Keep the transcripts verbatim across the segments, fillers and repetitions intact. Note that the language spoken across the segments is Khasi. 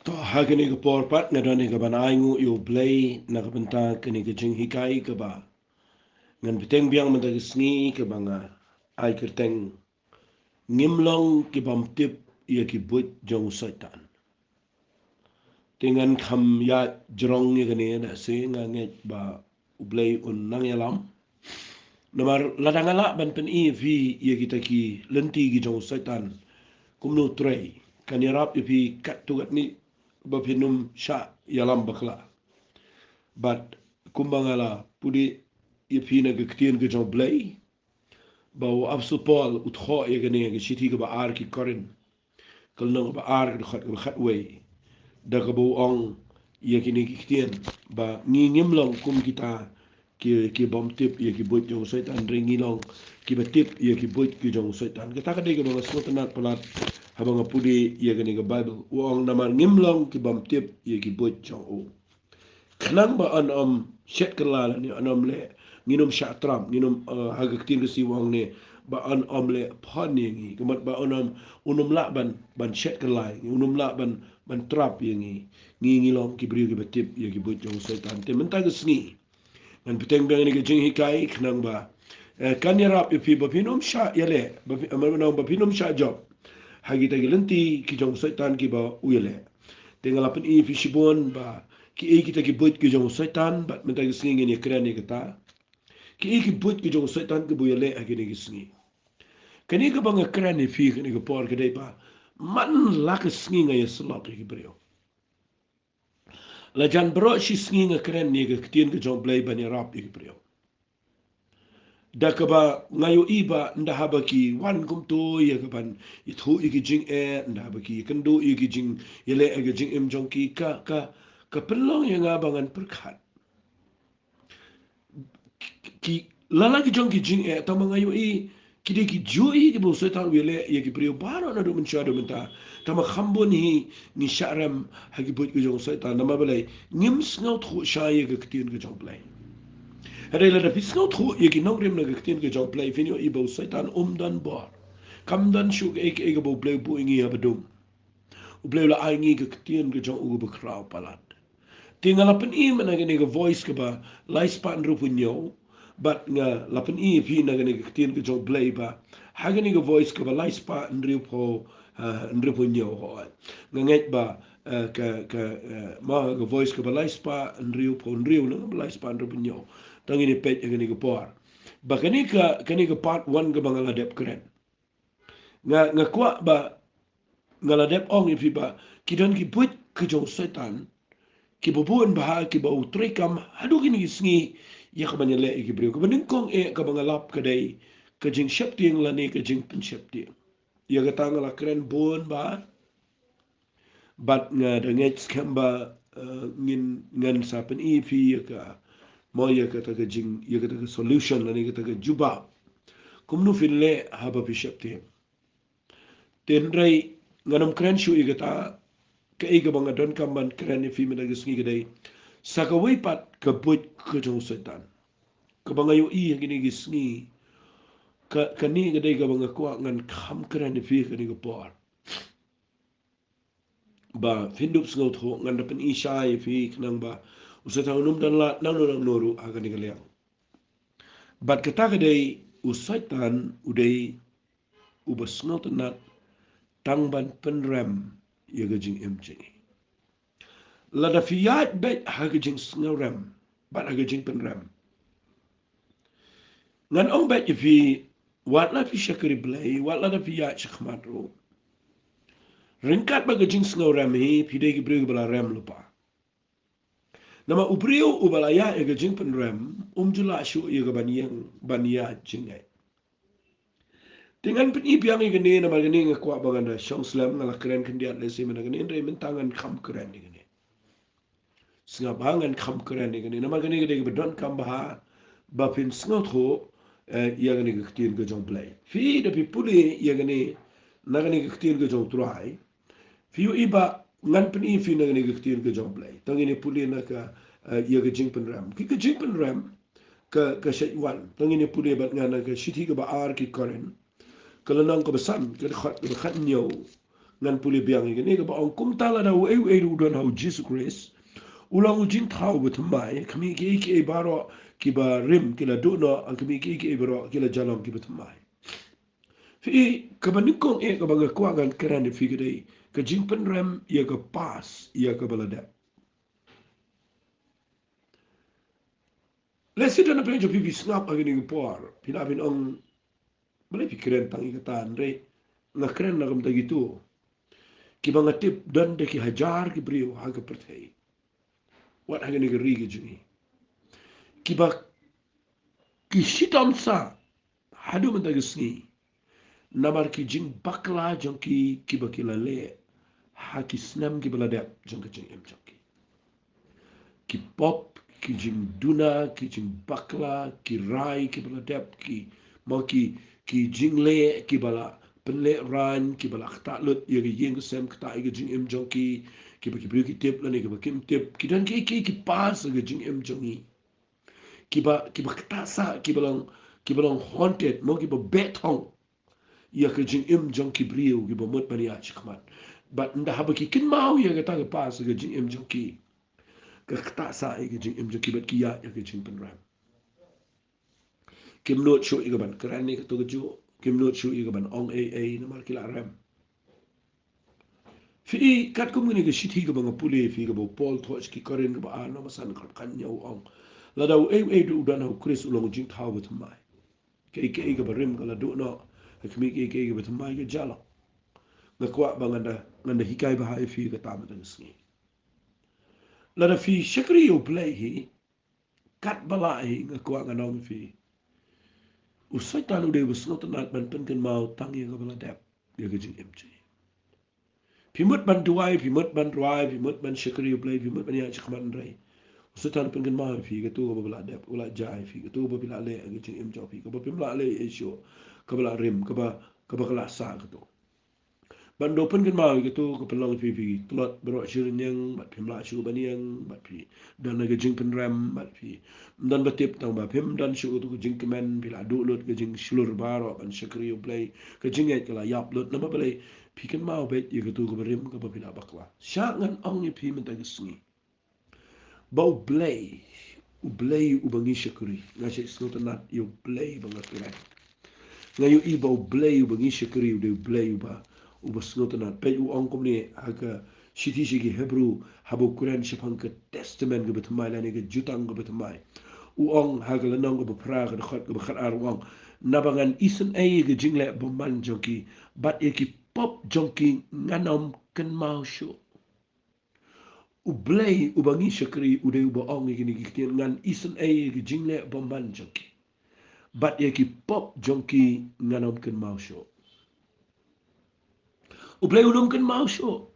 To, ha kane ka por pat nga don ïa ka ban ai nguh ïa U Blei na ka bynta kane ka jinghikai kaba ngan bteng biang mynta ka sngi, kaba nga ai kyrteng: Ngim long ki bym tip ïa ki buit jong u Soitan. Te ngan kham ïa jrong ïa kane, da se nga ngeit ba U Blei un nang ïalam. Namar lada nga lah ban pyni ïa phi ïa kita ki lynti ki jong u Soitan, kumno u trei, kan ïarap ïa phi katto katne ba phin ym shah ïalam bakla. Bad kumba nga la pule ïa phi na ka ktien ka jong U Blei, ba u Apostol Paul u thoh ïa kane ha ka shithi kaba ar ki Korinth, ka lynnong kaba ar, ka dkhot kaba khatwei, da kaba u ong ïa kine ki ktien, ba ngi ngim long kum kita ki, ki bym tip ïa ki buit jong u Soitan, hynrei ngi long kiba tip ïa ki buit ki jong u Soitan. Kata ka dei kaba nga sngewtynnat palat haba nga pule ïa kane ka Baibl. U ong, namar ngim long ki bym tip ïa ki buit jong u, khnang ba yn ym shet kylla lane yn ym leh, ngin ym shah trap, ngin ym, eh, ha ka ktien ka Khasi u ong ne, ba yn ym leh phon ïa ngi, ka mut ba un ym, un ym lah ban, ban shet kylla ïa ngi, un ym lah ban, ban trap ïa ngi. Ngi, ngi long ki briew kiba tip ïa ki buit jong u Soitan. Te mynta ka sngi ngan bteng biang ïa kane ka jinghikai khnang ba, eh, kan ïarap ïa phi ba phin ym shah ïaleh, ba phi, eh, ba phin ym shah jop ha kita ki lynti ki jong u Soitan kiba u ïaleh. Te nga la pyni ïa phi shibun ba kiei kita ki buit ki jong u Soitan, bad mynta ka sngi ngin ïakren ïa kata. Kiei ki buit ki jong u Soitan kiba u ïaleh ha kine ki sngi. Kane kaba nga kren ïa phi kane ka por ka dei ba man la ka sngi nga ïasyllok ïa ki briew. La jan baroh shi sngi nga kren ïa ka ktien ka jong U Blei ban ïarap ïa ki briew. Da kaba nga ïohi ba ynda haba ki wan kumto ïa ka ban ïathuh ïa ki jingeh, ynda haba ki ïakynduh ïa ki jingïaleh ha ka jingim jong ki, ka, ka, ka pynlong ïa nga ba ngan pyrkhat. Ki, lala ki jong ki jingeh, tangba nga ïohi ki dei ki jingeh kiba u Soitan u ïaleh ïa ki briew baroh naduh mynshuwa haduh mynta. Tangba kham bun hi ngi shah rem ha ki buit ki jong u Soitan, namar balei? Ngim sngewthuh shai ïa ka ktien ka jong U Blei. Hynrei lada phi sngewthuh ïa ki nongrim na ka ktien ka jong U Blei, phin ïohi ba u Soitan um don bor. Kam don shuh kaei kaei kaba U Blei u buh ïa ngi ha ba dum. U Blei u la ai ngi ka ktien ka jong u kaba khraw palat. Te nga la pyni mynta kane ka Voice kaba lai spah hynriewphew hynñiew, bad nga la pyni ïa phi na kane ka ktien ka jong U Blei ba ha kane ka Voice kaba lai spah hynriewphew, ah, hynriewphew hynñiew, hooid. Nga ngeit ba, eh, ka, ka, eh, ma ka Voice kaba lai spah hynriewphew hynriew ne kaba lai spah hynriewphew hynñiew. Tang ngin ïa peit ha kane ka por. Ba kane ka, kane ka part one kaba nga la dep kren. Nga, nga kwah ba nga la dep ong ïa phi ba ki don ki buit ki jong u Soitan kiba bun bha kiba u treikam haduh kine ki sngi ïa ka ban ïaleh ïa ki briew. Kaba nyngkong eh kaba nga lap ka dei ka jingsheptieng lane ka jingpynsheptieng. Ïa kata nga la kren bun bha. Bad nga da ngeit skhem ba, eh, ngin, ngan sa pyni ïa phi ïa ka, mo, ïa kata ka jing, ïa kata ka solution lane ïa kata ka jubab. Kumno phin leh haba phi sheptieng. Te hynrei ngan ym kren shuh ïa kata, kaei kaba nga donkam ban kren ïa phi mynta ka sngi ka dei sa kawei pat ka buit ka jong u Soitan kaba nga ïohi ha kine ki sngi. Ka, kane ka dei kaba nga kwah ngan kham kren ïa phi ha kane ka por. Ba phin dup sngewthuh, ngan da pyni shai ïa phi khnang ba u Soitan un ym don lad nangno nangno ruh ha kane ka liang. Bad kata ka dei, u Soitan u dei uba sngewtynnat tang ban pynrem ïa ka jingim jong ngi. Lada phi ïaid beit ha ka jingsngewrem bad ha ka jingpynrem, ngan ong beit ïa phi, wat la phi shakri Blei, wat lada phi ïaid shakhmat ruh, ryngkat bad ka jingsngewrem hi, phi dei ki briew kiba la rem lypa. Namar u briew uba la ïaid ïa ka jingpynrem um ju lah shuh ïa ka ban ïeng ban ïaid jingngeit. Te ngan pyni biang ïa kane, namar kane nga kwah ba ngan da shong slem, nga la kren khyndiat lehse mynta kane, hynrei mynta ngan kham kren ïa kane. Sngap ba ngan kham kren ïa kane, namar kane ka dei kaba donkam bha ba phin sngewthuh, eh, ïa kane ka ktien ka jong U Blei. Phi da phi pule ïa kane na kane ka ktien ka jong U Trai, phi ïohi ba ngan pyni ïa phi na kane ka ktien ka jong U Blei. Tang ngin ïa pule na ka, eh, ïa ka jingpynrem. Ki, ka jingpynrem ka, ka shait wan. Tang ngin ïa pule bad nga na ka shithi kaba ar ki Korinth, ka lynnong kaba san, ka dkhot kaba khathynñiew. Ngan pule biang ïa kane kaba ong, kumta lada uei uei ruh u don ha u Jisu Khrist, u long u jingthaw ba thymmai. Khmih kiei kiei baroh kiba rim ki la duh noh, khmih kiei kiei baroh ki la ïalong kiba thymmai. Phi i, kaba nyngkong eh kaba nga kwah ngan kren ïa phi ka dei ka jingpynrem ïa ka past, ïa kaba la dep. Lehse don na pdeng jong phi, phi sngap ha kane ka por, phi lah ban ong, balei phi kren tang ïa kata, hynrei nga kren na ka bynta kito kiba nga tip don da ki hajar ki briew ha ka pyrthei, wat ha kane ka ri ka jong ngi, kiba ki shitom sah haduh mynta ka sngi namar ki jingbakla jong ki kiba ki la leh ha ki snem kiba la dep jong ka jingim jong ki. Ki pop, ki jingduna, ki jingbakla, ki rai kiba la dep, ki, mo, ki, ki jingleh kiba la pynlehrain, kiba la ktah lut ïa ka ïing ka sem, ktah ïa ka jingim jong ki, kiba ki briew ki tip lane kiba kim tip. Ki don kiei kiei ki past ha ka jingim jong ngi kiba, kiba ktah sah, kiba long, kiba long haunted, mo, kiba beh thong ïa ka jingim jong ki briew kiba mut ban ïaid shakhmat. Bad ynda haba ki kynmaw ïa kata ka past ha ka jingim jong ki, ka ktah sah ïa ka jingim jong ki bad ki ïaid ïa ka jingpynrem. Kim nud shuh ïa ka ban kren ïa kato kajuh, kim nud shuh ïa ka ban ong ei ei namar ki la rem. Phi i, katkum kane ka shithi kaba nga pule ïa phi, kaba u Paul thoh sha ki Korinth, kaba ar, nong ba san, khat khyndai, u ong, lada uei uei ruh u don ha u Khrist, u long u jingthaw ba thymmai. Kiei kiei kaba rim ka la duh noh, ha khmih kiei kiei kaba thymmai ka ïalong. Nga kwah ba ngan da, ngan da hikai bha ïa phi kata mynta ka sngi. Lada phi shakri ïa U Blei hi, katba lah hi, nga kwah ngan ong ïa phi, u Soitan u dei uba sngewtynnat ban pynkynmaw tang ïa kaba la dep ïa ka jingim jong ngi. Phi mut ban duwai, phi mut ban rwai, phi mut ban shakri U Blei, phi mut ban ïaid shakhmat, hynrei u Soitan u pynkynmaw ïa phi kato kaba la dep, u la jia ïa phi, kato kaba phi la leh ha ka jingim jong phi, kaba phim lah leh ei ei shuh, kaba la rim, kaba, kaba ka la sah kato. Ban da pynkynmaw ïa kato, ka pynlong ïa phi, phi tlot baroh shi rynïeng, bad phim lah shuh ban ïeng, bad phi don ha ka jingpynrem, bad phim don ba tip tang ba phim don shuh kato ka jingkmen, phi la duh lut ka jingshlur baroh ban shakri U Blei, ka jingngeit ka la ïap lut. Namar balei? Phi kynmaw beit ïa kato kaba rim kaba phi la bakla. Shah ngan ong ïa phi mynta ka sngi ba U Blei, U Blei uba ngi shakri, nga shait sngewtynnat ïa U Blei ba nga kren. Nga ïohi ba U Blei uba ngi shakri u dei U Blei uba, uba sngewtynnat. Peit, u ong kumne ha ka shithi sha ki Hebru, haba u kren shaphang ka Testament kaba thymmai lane ka Jutang kaba thymmai. U ong ha ka lynnong kaba phra, ka dkhot kaba khatar, u ong, naba ngan isynei ïa ka jingleh bymman jong ki, bad ïa ki pop jong ki ngan ym kynmaw shuh. U Blei uba ngi shakri u dei uba ong ïa kine ki ktien, ngan isynei ïa ki jingleh bymman jong ki, bad ïa ki pop jong ki ngan ym kynmaw shuh. U Blei un ym kynmaw shuh.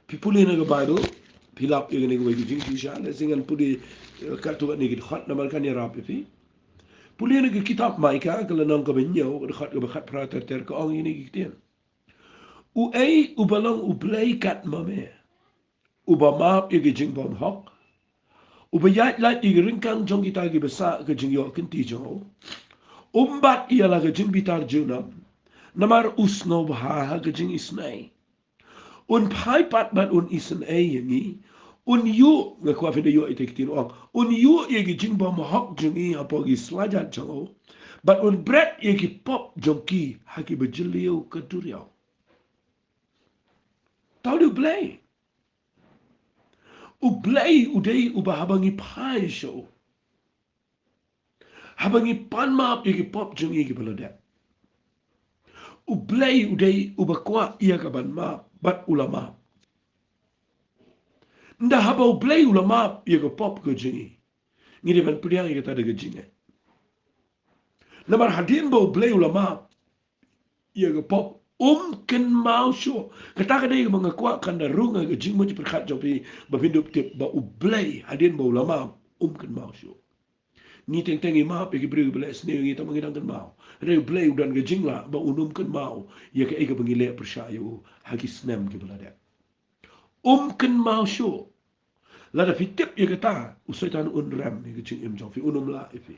Phi pule na ka Baibl, phi lap ïa kane kawei ka jingshisha, lehse ngan pule, eh, katto katne ki dkhot namar kan ïarap ïa phi. Pule na ka kitab Maikah, ka lynnong kaba hynñiew, ka dkhot kaba khatphra ter ter, ka ong ïa kine ki ktien. Uei uba long U Blei kat ma me, uba map ïa ki jingbymhok, uba ïaid lait ïa ki ryngkang jong kita kiba sah ka jingïoh kynti jong u? Um bat ïa la ka jingbitar junom, namar u sngewbha ha ka jingisynei. Un phai pat bad un isynei ïa ngi. Un ïuh, nga kwah phin da ïoh ïa ki ktien u ong, un ïuh ïa ki jingbymhok jong ngi hapoh ki slajat jong u, bad un bret ïa ki pop jong ki ha ki bajylliew ka duriaw. Uta u dei U Blei. U Blei u dei uba haba ngi phai sha u, haba ngi pan map ïa ki pop jong ngi kiba la dep, U Blei u dei uba kwah ïa ka ban map, bad u la map. Ynda haba U Blei u la map ïa ka pop ka jong ngi, ngi dei ban pdiang ïa kata da ka jingngeit. Namar hadien ba U Blei u la map ïa ka pop, um kynmaw shuh. Kata ka dei kaba nga kwah kan da rung ha ka jingmut jingpyrkhat jong phi, ba phin dup tip ba U Blei hadien ba u la map, um kynmaw shuh. Ngi teng teng ngi map ïa ki briew kiba leh sniew ïa ngi, tang ba ngi dang kynmaw. Hynrei U Blei u don ka jinglah ba un ym kynmaw ïa kaei kaba ngi leh pyrshah ïa u ha ki snem kiba la dep. Um kynmaw shuh. Lada phi tip ïa kata, u Soitan un rem ïa ka jingim jong phi, un ym lah ïa phi.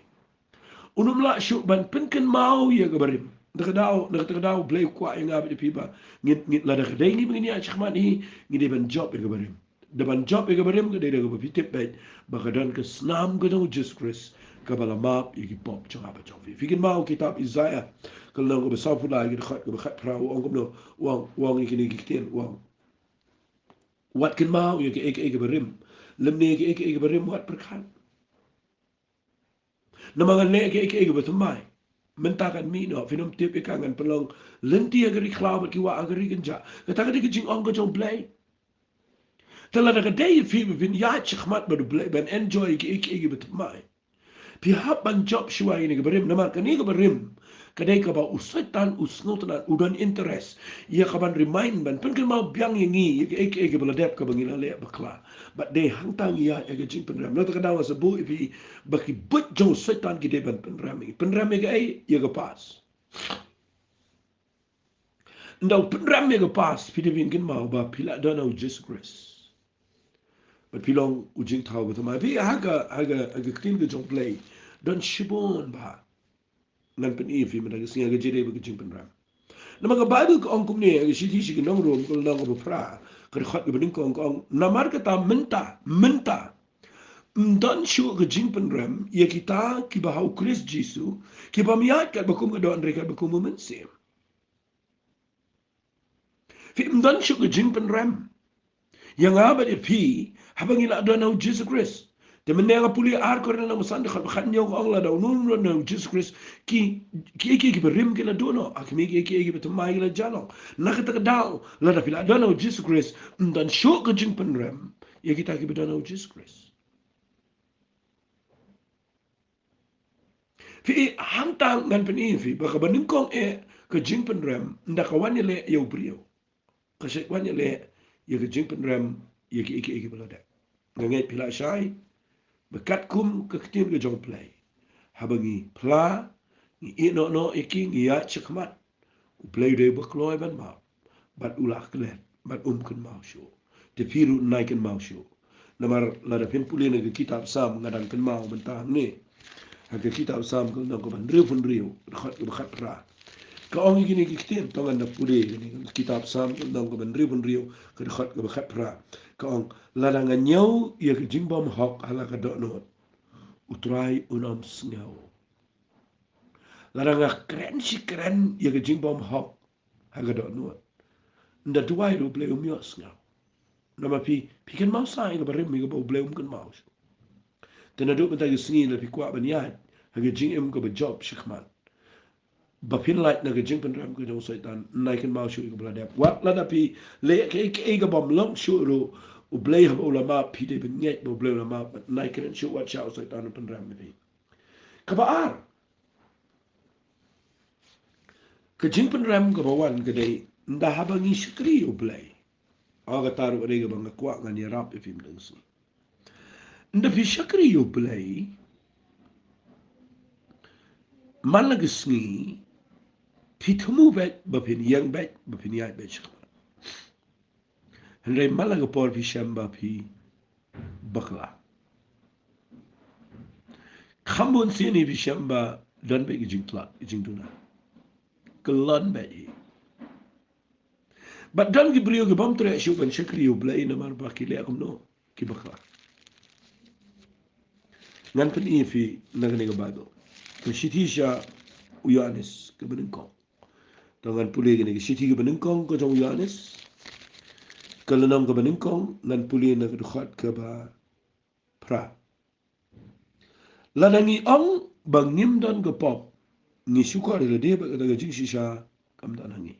Un ym lah shuh ban pynkynmaw ïa kaba rim. Na kata ka daw, na kata ka daw, Blei u kwah ïa nga bad ïa phi ba ngin, ngin, lada ka dei ngi ba ngin ïaid shakhmat hi, ngi dei ban jop ïa ka barim. Da ban jop ïa ka barim ka dei da kaba phi tip beit ba ka don ka snam ka jong u Jisu Khrist kaba la map ïa ki pop jong nga bad jong phi. Phi kynmaw kitab Isaiah ka lynnong kaba sawphew lai, ka dkhot kaba khatphra, u ong kumno, u ong, u ong ïa kine ki ktien, u ong: Wat kynmaw ïa kaei kaei kaba rim, lymne ïa kaei kaei kaba rim wat pyrkhat. Namar ngan leh kaei kaei kaba thymmai. Mynta kan mih noh, phin ym tip ïa ka, ngan pynlong lynti ha ka ri khlaw bad ki wah ha ka ri kynjah. Kata ka dei ka jingong ka jong u Blei. Te lada ka dei ïa phi ba phin ïaid shakhmat bad u Blei ban enjoy kaei kaei kaba thymmai, phi hap ban jop shuwa ïa kane kaba rim, namar kane kaba rim ka dei kaba u Soitan u sngewtynnad, u don interest ïa ka ban remind, ban pynkynmaw biang ïa ngi ïa kaei kaei kaba la dep kaba ngi la leh bakla. Bad dei hangta ngi ïaid ha ka jingpynrem. Na kata ka daw nga sa buh ïa phi ba ki buit jong u Soitan ki dei ban pynrem ïa ngi. Pynrem ïa kaei? Ïa ka past. Ynda u pynrem ïa ka past, phi dei ban kynmaw ba phi la don ha u Jisu Khrist. Bad phi long u jingthaw ba thymmai. Phi ha ka, ha ka, ha ka ktien ka jong u Blei don shibun bha. Ngan pyni ïa phi mynta ka sngi ha ka jingdei bad ka jingpynrem. Namar ka Baibl ka ong kumne ha ka shithi sha ki nong Rom ka lynnong kaba phra, ka dkhot kaba nyngkong, ka ong: Namar kata mynta, mynta ym don shuh ka jingpynrem ïa kita kiba ha u Khrist Jisu, ki bym ïaid katba kum ka dohnud hynrei katba kum u Mynsiem. Phi, ym don shuh ka jingpynrem ïa nga bad ïa phi haba ngi la don ha u Jisu Khrist. Te mynne nga pule Ar Korinth lynnong ba san, dkhot ba khathynñiew, ka ong: Lada uno uno u don ha u Jisu Khrist, ki, kiei kiei kiba rim ki la duh noh, ha khmih kiei kiei kiba thymmai ki la jah noh. Na kata ka daw lada phi la don ha u Jisu Khrist, ym don shuh ka jingpynrem ïa kita kiba don ha u Jisu Khrist. Phi, hangta ngan pyni ïa phi ba kaba nyngkong eh ka jingpynrem ynda ka wan ïaleh ïa u briew, ka shait wan ïaleh ïa ka jingpynrem ïa kiei kiei kiba la dep. Nga ngeit phi la shai ba katkum ka ktien ka jong u Blei, haba ngi phla, ngi ïehnoh noh ïa ki, ngi ïaid shakhmat, u Blei u dei uba kloi ban map bad u la klet bad um kynmaw shuh. Te phi ruh nai kynmaw shuh. Namar lada phin pule na ka kitab Salm, nga dang kynmaw mynta hangne, ha ka kitab Salm ka lynnong kaba hynriewphew hynriew, dkhot kaba khatphra, ka ong ïa kine ki ktien. To ngan da pule kane ka kitab Salm ka lynnong kaba hynriewphew hynriew, ka dkhot kaba khatphra. Ka ong: Lada nga ñiew ïa ka jingbymhok ha la ka dohnud, u Trai un ym sngew. Lada nga kren shi kren ïa ka jingbymhok ha ka dohnud, ynda duwai ruh u Blei um ïohsngew. Namar phi, phi kynmaw sa ïa kaba rim, ïa kaba u Blei um kynmaw shuh. Te naduh mynta ka sngi lada phi kwah ban ïaid ha ka jingim kaba jop shakhmat, ba phin lait na ka jingpynrem ka jong u Soitan, nai kynmaw shuh ïa kaba la dep. Wat lada phi leh kaei kaei ka bym long shuh ruh, u Blei haba u la map, phi dei ban ngeit ba u Blei u la map. Nai kren shuh, wat shah u Soitan u pynrem ïa phi. Kaba ar, ka jingpynrem kaba wan ka dei ynda haba ngi shakri ïa u Blei. O, kata ruh ka dei kaba nga kwah ngan ïarap ïa phi mynta ka sngi. Ynda phi shakri ïa u Blei, man la ka sngi phi thmu beit ba phin ïeng beit, ba phin ïaid beit shakhmat. Hynrei man la ka por phi shem ba phi bakla. Kham bun sien hi phi shem ba don beit ki jingtlot, ki jingduna. Kyllon beit hi. Bad don ki briew ki bym treh shuh ban shakri ïa u Blei namar ba ki leh kumno? Ki bakla. Ngan pyni ïa phi na kane ka Baibl. Ka shithi sha u Ïoannis kaba nyngkong. To ngan pule kane ka shithi kaba nyngkong ka jong u Ïoannis, ka lynnong kaba nyngkong, ngan pule na ka dkhot kaba phra. Lada ngi ong ba ngim don ka pop, ngi shukor ïa lade bad kata ka jingshisha kam don ha ngi.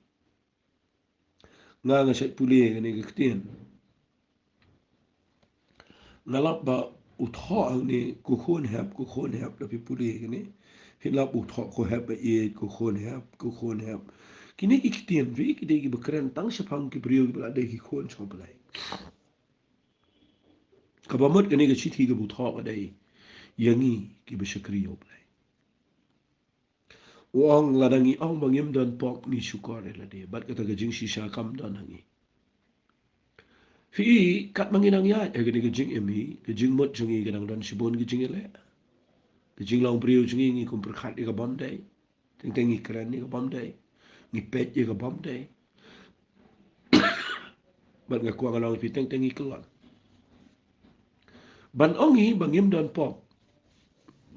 Nga, nga shait pule kane ka ktien. Nga lap ba u thoh hangne, ko khun hep, ko khun hep, lada phi pule kane, phin lap u thoh ko hep ba ïeit, ko khun hep, ko khun hep. Kine ki ktien phi, ki dei kiba kren tang shaphang ki briew kiba la dei ki khun jong u Blei. Kaba mut kane ka shithi kaba u thoh ka dei ïa ngi kiba shakri ïa u Blei. U ong lada ngi ong ba ngim don pop ngi shukor ïa lade bad kata ka jingshisha kam don ha ngi. Phi i, katba ngi dang ïaid ha kane ka jingim hi, ka jingmut jong ngi ka dang don shibun ki jingïaleh. Ka jinglong briew jong ngi ngi kum pyrkhat ïa ka bym dei. Teng teng ngi kren ïa ka bym dei, ngi peit ïa ka bym dei. Bad nga kwah ngan ong ïa phi, teng teng ngi kyllon. Ban ong ngi ba ngim don pop,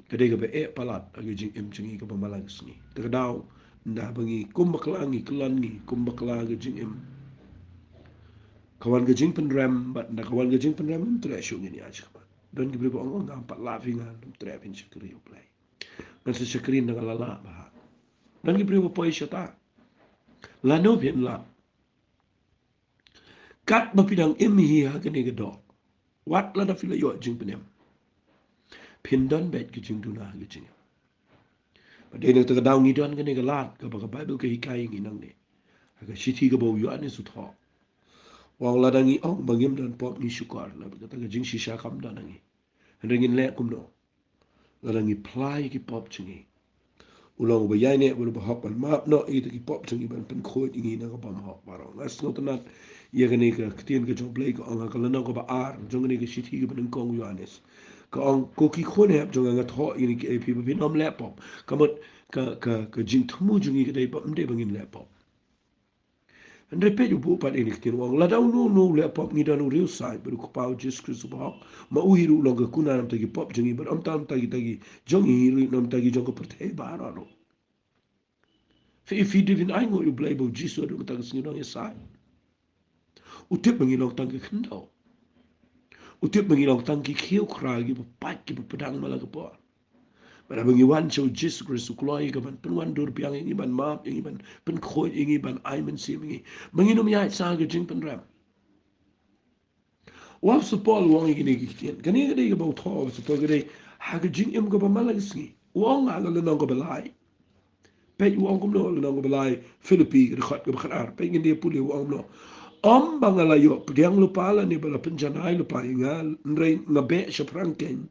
ka dei kaba eh palat ha ka jingim jong ngi kaba man la ka sngi. Te ka daw, ynda ba ngi kum bakla ngi kyllon, ngi kum bakla ha ka jingim, ka wan ka jingpynrem, bad ynda ka wan ka jingpynrem, ngim treh shuh ngin ïaid shakhmat. Don ki briew ba ong, ong, ngam pat lah phi, ngam treh phin shakri ïa U Blei. Ngan sa shakri ynda nga la lah bha. Don ki briew ba poi shata. Lano phin lah? Katba phi dang im hi ha kane ka doh, wat lada phi la ïoh jingpynim, phin don beit ka jingduna ha ka jingim. Bad dei na kata ka daw ngi don kane ka lad kaba ka Baibl ka hikai ïa ngi nangne, ha ka shithi kaba u Ïoannis u thoh. U ong lada ngi ong ba ngim don pop ngi shukor, naba kata ka jingshisha kam don ha ngi. Hynrei ngin leh kumno lada ngi phla ïa ki pop jong ngi? U long uba ïaineh bad uba hok ban map noh ïa kita ki pop jong ngi, ban pynkhuid ïa ngi na ka bymhok baroh. Nga sngewtynnat ïa kane ka ktien ka jong U Blei ka ong ha ka lynnong kaba ar jong kane ka shithi kaba nyngkong u Ïoannis. Ka ong, ko ki khun hep jong nga, nga thoh ïa kine kiei ha phi ba phin ym leh pop. Ka mut ka, ka, ka jingthmu jong ngi ka dei ba ym dei ba ngin leh pop. Hynrei peit, u buh pat ïa kine ki ktien, u ong lada uno uno u leh pop, ngi don u riewsaid bad u Kpa, u Jisu Khrist uba hok, ma u hi ruh u long ka kunar namar ki pop jong ngi, bad ym tang namar kita ki jong ngi hi ruh, namar ki jong ka pyrthei baroh ruh. Phi, phi dei ban ainguh ïa U Blei ba u Jisu haduh mynta ka sngi u nongïasaid. U tip ba ngi long tang ki khyndew. U tip ba ngi long tang ki khiew khra kiba pait, kiba pdeng man la ka por. Bad haba ngi wan sha u Jisu Khrist, u kloi ka ban pynwandur biang ïa ngi, ban map ïa ngi, ban pynkhuid ïa ngi, ban ai mynsiem ïa ngi, ba ngin ym ïaid sah ha ka jingpynrem. U Apostol Paul u ong ïa kine ki ktien. Kane ka dei kaba u thoh u Apostol Paul, ka dei ha ka jingim kaba man la ka sngi. U ong ha ka lynnong kaba lai. Peit u ong kumno, lynnong kaba lai Philippi, ka dkhot kaba khatar. Peit ngin ïa pule u ong kumno. Ym ba nga la ïoh pdiang lypa lane ba la pynjanai lypa ïa nga, hynrei nga beh shaphrang keiñ,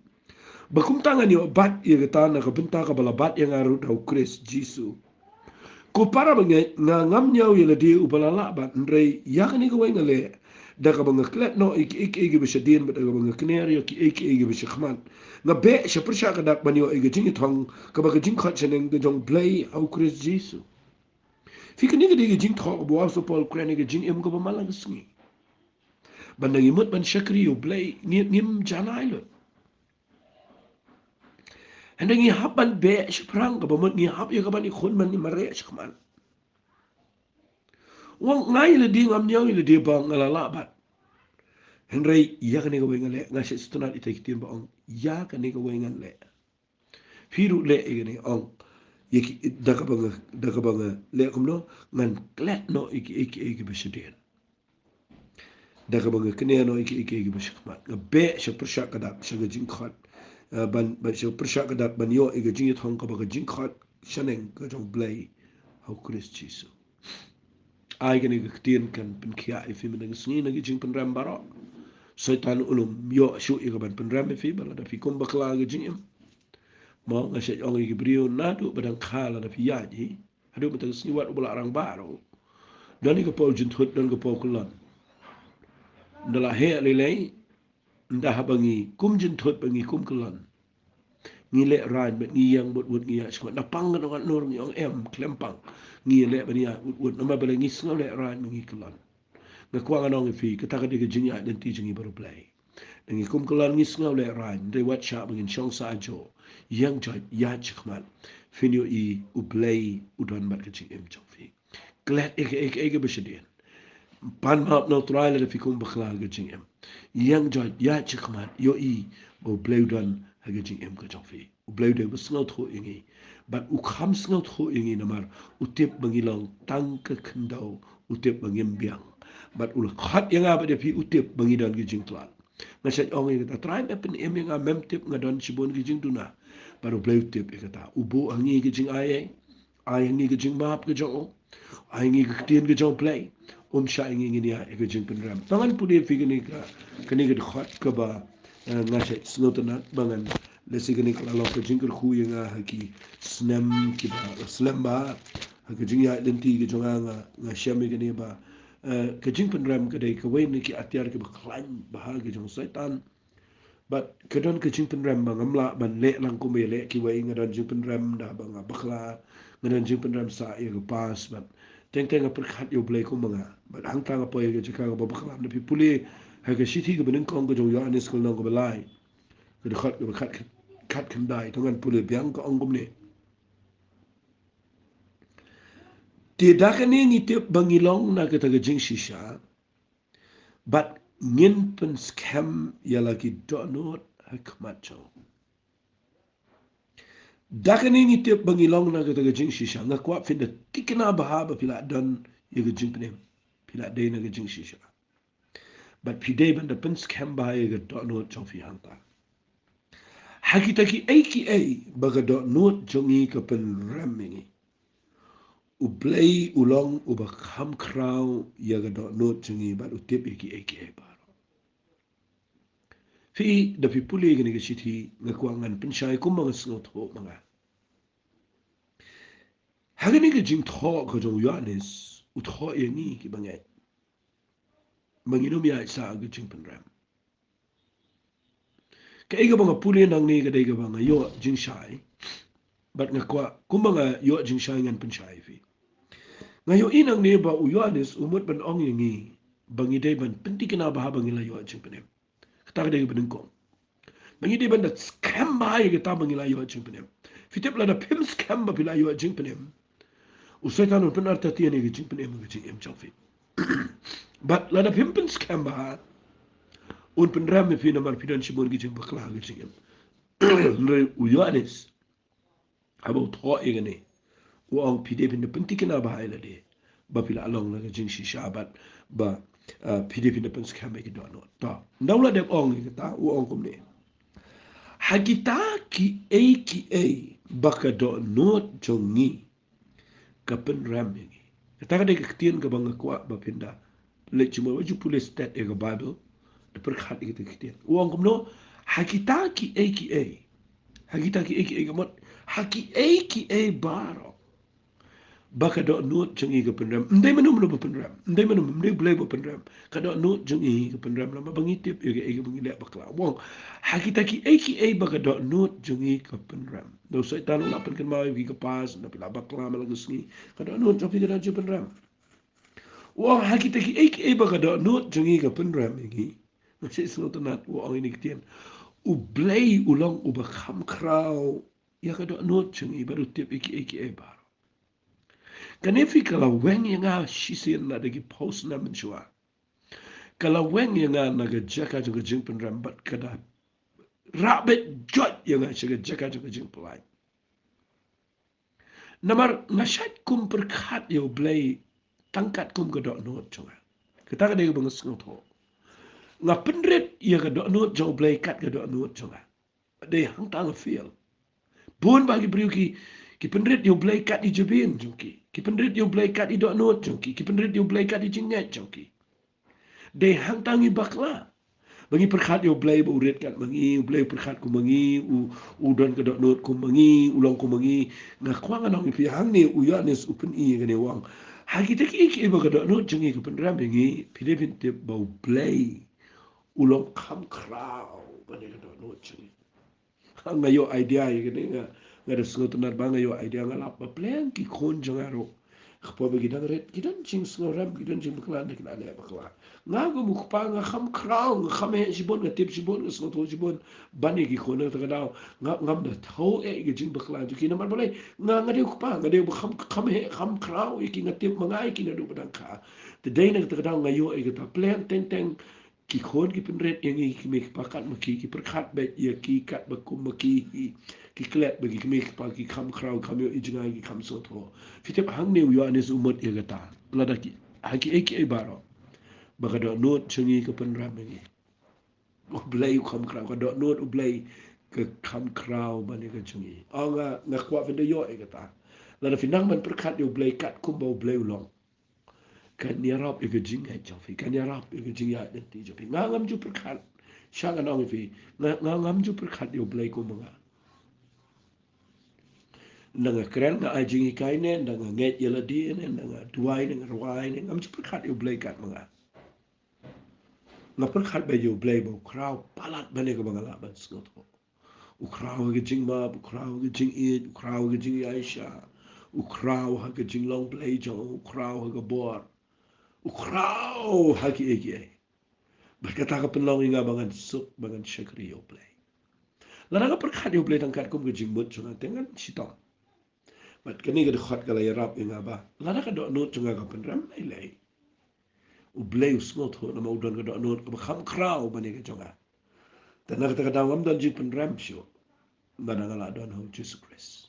ba kumta ngan ïoh bat ïa kata na ka bynta kaba la bat ïa nga ruh da u Khrist Jisu. Ko para bangeit, nga ngam ñiew ïa lade uba la lah bat, hynrei ïa kane kawei nga leh, da kaba nga klet noh ïa kiei kiei kiba shadien, bad da kaba nga kner ïa kiei kiei kiba shakhmat, nga beh sha pyrshah ka dak ban ïoh ïa ka jingïathong kaba ka jingkhot shaneng ka jong U Blei ha u Khrist Jisu. Phi, kane ka dei ka jingthoh kaba u Apostol Paul u kren ïa ka jingim kaba man la ka sngi. Ban da ngi mut ban shakri ïa U Blei, ngi, ngim janai lut. Hynrei ngi hap ban beh shaphrang, kaba mut ngi hap ïa ka ban ïakhun ban ïamareh shakhmat. U ong nga ïa lade ngam ñiew ïa lade ba nga la lah bat. Hynrei ïa kane kawei ngan leh, nga sngewtynnat ïa kita ki ktien ba ong ïa kane kawei ngan leh. Phi ruh leh ïa kane, ong ïa ki, da kaba nga, da kaba nga leh kumno, ngan klet noh ïa kiei kiei kiba shadien. Da kaba nga kner noh ïa kiei kiei kiba shakhmat. Nga beh sha pyrshah ka dak sha ka jingkhot, eh, ban, ban sha pyrshah ka dak ban ïoh ïa ka jingïathong kaba ka jingkhot shaneng ka jong U Blei ha u Khrist Jisu. Ai kane ka ktien kan pynkhiah ïa phi mynta ka sngi na ki jingpynrem baroh. Soitan um ïoh shuh ïa ka ban pynrem ïa phi ba lada phi kum bakla ha ka jingim. Mo, nga shait ong ïa ki briew, naduh ba dang kha lada phi ïaid hi, haduh mynta ka sngi, wat uba la rangbah ruh, don ïa ka por jynthut, don ka por kyllon. Ynda la heh lei lei, ynda haba ngi kum jynthut bad ngi kum kyllon, ngi lehraiñ bad ngi ïeng wut wut, ngi ïaid shakhmat. Ynda pang ka dong ka nur, ngi ong em, khlem pang, ngi leh ban ïaid wut wut, namar balei? Ngi sngew lehraiñ bad ngi kyllon. Nga kwah ngan ong ïa phi, kata ka dei ka jingïaid lynti jong ngi bad U Blei. Ynda ngi kum kyllon ngi sngew lehraiñ, hynrei wat shah ba ngin shong sah ajoh. Ïeng joit, ïaid shakhmat. Phin ïohi U Blei u don bad ka jingim jong phi. Klet ïa kiei kiei kiba shadien. Pan map na U Trai lada phi kum bakla ha ka jingim. Ïeng joit, ïaid shakhmat, ïohi ba U Blei u don ha ka jingim ka jong phi. U Blei u dei uba sngewthuh ïa ngi. Bad u kham sngewthuh ïa ngi namar u tip ba ngi long tang ka khyndew, u tip ba ngim biang. Bad u la khot ïa nga bad ïa phi, u tip ba ngi don ki jingtlot. Nga shait ong ïa kata, Trai, me pynim ïa nga, mem tip nga don shibun ki jingduna. Bad U Blei u tip ïa kata. U buh ha ngi ki jingai, ai ha ngi ki jingmap ki jong u. Ai ngi ka ktien ka jong U Blei. Um shah ïa ngi ngin ïaid ïa ka jingpynrem. Tang ngan pule ïa phi kane ka, kane ka dkhot kaba, eh, nga shait sngewtynnat ba ngan lehse kane ka la long ka jingkyrkhu ïa nga ha ki snem kiba la slem bha. Ha ka jingïaid lynti ka jong nga, nga, nga shem ïa kane ba, eh, ka jingpynrem ka dei kawei na ki atiar kiba khlaiñ bha ka jong Soitan. Bad ka don ka jingpynrem ba ngam lah ban leh lang kumba ïaleh kiwei, nga don jingpynrem da ba nga bakla, Nga don jingpynrem sah ïa ka past, bad teng teng nga pyrkhat ïa U Blei kum ma nga. Bad hangta nga poi ïa ka jaka kaba bakla. Lada phi pule ha ka shithi kaba nyngkong ka jong u Ïoannis ka lynnong kaba lai, ka dkhot kaba khat, khat khyndai, to ngan pule biang, ka ong kumne. Te da kane ngi tip ba ngi long na kata ka jingshisha, bad ngin pynskhem ïa la ki dohnud ha khmat jong. Da kane ngi tip ba ngi long na kata ka jingshisha. Nga kwah phin da tikna bha ba phi la don ïa ka jingpynim, phi la dei na ka jingshisha. Bad phi dei ban da pynskhem bha ïa ka dohnud jong phi hangta. Ha kita kiei kiei ba ka dohnud jong ngi ka pynrem ïa ngi, U Blei u long uba kham khraw ïa ka dohnud jong ngi bad u tip ïa kiei kiei baroh. Phi, da phi pule kane ka shithi, nga kwah ngan pynshai kumba nga sngewthuh ma nga. Ha kane ka jingthoh ka jong u Ïoannis, u thoh ïa ngi kiba ngeit ba ngin ym ïaid sah ha ka jingpynrem. Kaei kaba nga pule nangne ka dei kaba nga ïoh jingshai. Bad nga kwah kumba nga ïoh jingshai ngan pynshai ïa phi. Nga ïohi nangne ba u Ïoannis u mut ban ong ïa ngi ba ngi dei ban pyntikna bha ba ngi la ïoh jingpynim. Kata ka dei kaba nyngkong. Ba ngi dei ban da skhem bha ïa kata ba ngi la ïoh jingpynim. Phi tip, lada phim skhem ba phi la ïoh jingpynim, u Soitan un pynartatien ïa ka jingpynim ka jingim jong phi. Bad lada phim pynskhem bha, un pynrem ïa phi namar phi don shibun ki jingbakla ha ka jingim. Hynrei u Ïoannis, haba u thoh ïa kane, u ong phi dei phin da pyntikna bha ïa lade ba phi la long na ka jingshisha bad ba, ah, phi dei phin da pynskhem ïa ki dohnud. To, ynda u la dep ong ïa kata, u ong kumne. Ha kita kiei kiei ba ka dohnud jong ngi ka pynrem ïa ngi. Kata ka dei ka ktien kaba nga kwah ba phin da leit sha ma, wat ju pule stet ïa ka Baibl, da pyrkhat ïa kata ka ktien. U ong kumno, ha kita kiei kiei. Ha kita kiei kiei ka mut, ha kiei kiei baroh ba ka dohnud jong ngi ka pynrem. Ym dei mano mano ba pynrem. Ym dei mano, ym dei U Blei ba pynrem. Ka dohnud jong ngi ka pynrem namar ba ngi tip ïa kaei kaba ngi leh bakla. U ong, ha kita kiei kiei ba ka dohnud jong ngi ka pynrem. Ynda u Soitan u la pynkynmaw ïa phi ka past, ynda phi la bakla man la ka sngi, ka dohnud jong phi ka don jingpynrem. U ong ha kita kiei kiei ba ka dohnud jong ngi ka pynrem ïa ngi. Nga sngewtynnat, u ong ïa kane ka ktien. U Blei u long uba kham khraw ïa ka dohnud jong ngi bad u tip ïa kiei kiei baroh. Kane phi ka la weng ïa nga shisien lada ki phew snem mynshuwa. Ka la weng ïa nga na ka jaka jong ka jingpynrem bad ka da rah beit joit ïa nga sha ka jaka jong ka jingpyllait. Namar nga shait kum pyrkhat ïa U Blei tang kat kum ka dohnud jong nga. Kata ka dei kaba nga sngewthuh. Nga pynrit ïa ka dohnud jong U Blei kat ka dohnud jong nga. Dei hangta nga fail. Bun bah ki briew ki, ki pynrit ïa U Blei kat i jabieng jong ki. Ki pynrit ïa U Blei kat i dohnud jong ki. Ki pynrit ïa U Blei kat i jingngeit jong ki. Dei hangta ngi bakla. Ba ngi pyrkhat ïa U Blei ba u rit kat ma ngi, U Blei u pyrkhat kum ma ngi, u, u don ka dohnud kum ma ngi, u long kum ma ngi. Nga kwah ngan ong ïa phi hangne u Ïoannis u pyni ïa kane, u ong, ha kita kiei kiei ba ka dohnud jong ngi ka pynrem ïa ngi, phi dei phin tip ba U Blei u long kham khraw ban ïa ka dohnud jong ngi. Nga ïoh idea ïa kane, nga, nga da sngewtynnat ba nga ïoh idea, nga lap ba pleng ki khun jong nga ruh, kaba ki dang rit, ki don jingsngewrem, ki don jingbakla, ki la leh bakla. Nga kum u kpa nga kham khraw, nga kham heh shibun, nga tip shibun, nga sngewthuh shibun ban ïa ki khun. Kata ka daw nga, ngam da thaw eh ïa ka jingbakla jong ki namar balei? Nga, nga dei u kpa, nga dei uba kham, kham heh, kham khraw ïa ki, nga tip ma nga ïa ki naduh ba dang kha. Te dei na kata ka daw nga ïoh ïa kata, pleng teng teng ki khun ki pynrit ïa ngi ki kmie ki kpa kat ma ki, ki pyrkhat beit ïa ki kat ba kum ma ki hi, ki klet ba ki kmie ki kpa ki kham khraw, kham ïoh i jngai, ki kham sngewthuh. Phi tip hangne u Ïoannis u mut ïa kata. Lada ki, ha kiei kiei baroh ba ka dohnud jong ngi ka pynrem ïa ngi, U Blei u kham khraw, ka dohnud U Blei ka kham khraw ban ïa ka jong ngi. Ong nga, nga kwah phin da ïoh ïa kata. Lada phi nang ban pyrkhat ïa U Blei kat kumba U Blei u long, kan ïarap ïa ka jingngeit jong phi, kan ïarap ïa ka jingïaid lynti jong phi. Nga ngam ju pyrkhat, sha nga ong ïa phi, nga, nga ngam ju pyrkhat ïa U Blei kum ma nga. Ynda nga kren nga ai jinghikai ne, ynda nga ngeit ïa lade ne, ynda nga duwai ne, nga rwai ne, ngam ju pyrkhat ïa U Blei kat ma nga. Nga pyrkhat beit ïa U Blei ba u khraw palat ban ïa kaba nga lah ban sngewthuh. U khraw ïa ka jingmap, u khraw ïa ka jingïeit, u khraw ïa ka jingïaishah, U khraw ha ka jinglong Blei jong u, u khraw ha ka bor. U khraw ha kiei kiei. Bad kata ka pynlong ïa nga ba ngan suk, ba ngan shakri ïa u Blei. Lada nga pyrkhat ïa u Blei tang katkum ka jingmut jong nga te ngan shitom. Bad kane ka dkhot ka la ïarap ïa nga ba lada ka dohnud jong nga ka pynrem, lei lei u Blei u sngewthuh namar u don ka dohnud kaba kham khraw ban ïa ka jong nga. Te na kata ka daw ngam don jingpynrem shuh. Lada nga la don ha u Jisu Khrist.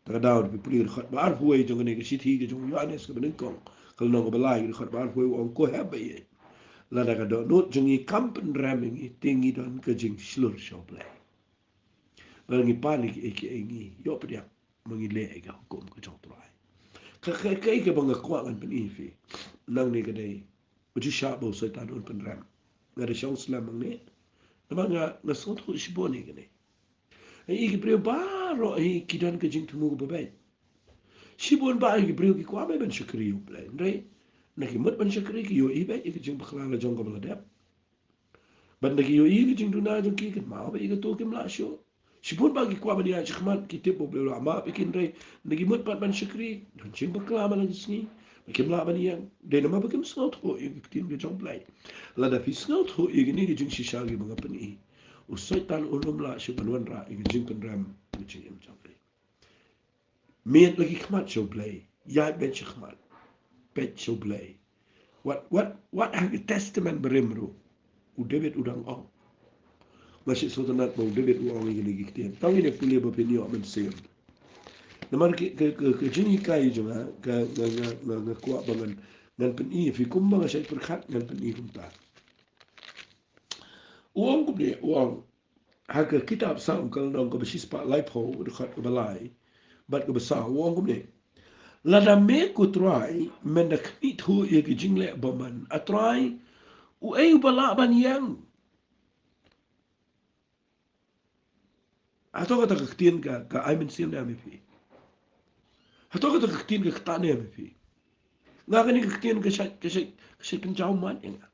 Te ka daw phi pule ka dkhot ba arphew wei jong kane ka shithi ka jong u Ïoannis kaba nyngkong, ka lynnong kaba lai, ka dkhot ba arphew wei, u ong, ko hep ba ïeit, lada ka dohnud jong ngi kam pynrem ïa ngi, te ngi don ka jingshlur sha u Blei. Lada ngi pan ïa kiei kiei, ngi ïoh pdiang, ma ngi leh ïa ka hukum ka jong u Trai. Ka, ka, kaei kaba nga kwah ngan pyni ïa phi nangne ka dei ba ju shah ba u Soitan un pynrem. Nga da shong slem hangne namar nga, nga sngewthuh shibun ïa kane. Ïa ki briew baroh hi ki don ka jingthmu kaba beit. Shibun ba ïa ki briew ki kwah beit ban shakri ïa u Blei, hynrei na ki mut ban shakri ki ïohi beit ïa ka jingbakla la jong kaba la dep. Bad na ki ïohi ïa ka jingduna jong ki, kynmaw beit ïa kato, kim lah shuh. Shibun ba ki kwah ban ïaid shakhmat, ki tip ba u Blei u la map ïa ki, hynrei na ki mut pat ban shakri, don jingbakla man la ka sngi, ba kim lah ban ïeng. Dei namar ba kim sngewthuh ïa ka ktien ka jong u Blei. Lada phi sngewthuh ïa kine ki jingshisha kiba nga pyni, u Soitan un ym lah shuh ban wanrah ïa ka jingpynrem ka jingim jong phi. Miet la ki khmat sha u Blei, ïaid beit shakhmat, peit sha u Blei. Wat, wat, wat ha ka Testament Barim ruh u David u dang ong. Nga sngewthuh sngewtynnat ba u David u ong ïa kine ki ktien. Tang ïa kine pule ba phin ïoh mynsiem. Namar ka, ka, ka, ka jinghikai jong nga, ka, nga, nga, nga, nga kwah ba ngan, ngan pyni ïa phi kumba nga shait pyrkhat ngan pyni kumta. U ong kumne, u ong ha ka kitab Salm ka lynnong kaba shispah laiphew, dkhot kaba lai bad kaba saw, u ong kumne: Lada me ko Trai men da khmih thuh ïa ka jingleh bymman, a Trai, uei uba lah ban ïeng? Hato kata ka ktien ka, ka ai mynsiem ne em ïa phi? Hato kata ka ktien ka ktah ne em ïa phi? Nga kane ka ktien ka shait, ka shait, ka shait pynjaw mat ïa nga.